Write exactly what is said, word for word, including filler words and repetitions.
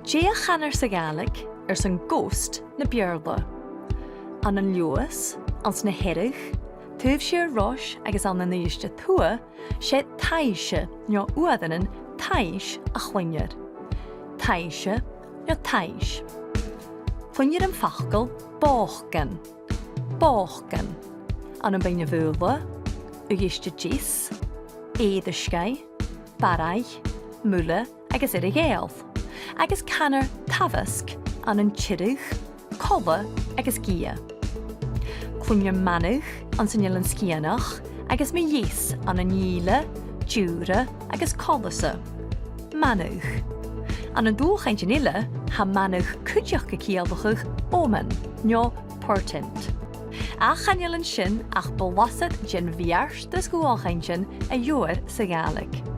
Dè a chanar sa Ghàidhlig airson ghost na Beurla? Ann an Leòdhas, anns na Hearadh, taobh siar Rois agus ann an Uibhist a Tuath, 's e taibhse no uaireannan taibhs a chluinnear. Taibhse no taibhs. Cluinnear am facal bòcan. Bòcan. Ann am Beinn na Faoghla, Uibhist a Deas, Èirisgeigh, Barraigh, Muile agus Earra-Ghàidheal. Agus canar tabhasg ann an Tiriodh, Colla agus Gidhe. Cluinnear manadh anns an Eilean Sgitheanach agus mu dheas ann an Ìle, Diùra agus Colbhasa. Manadh. Ann an dualchainntean eile, tha manadh cuideachd a' ciallachadh omen no portent. Ach chan eil an sin ach blasad den bheartas dhualchainntean a gheibhear sa Ghàidhlig.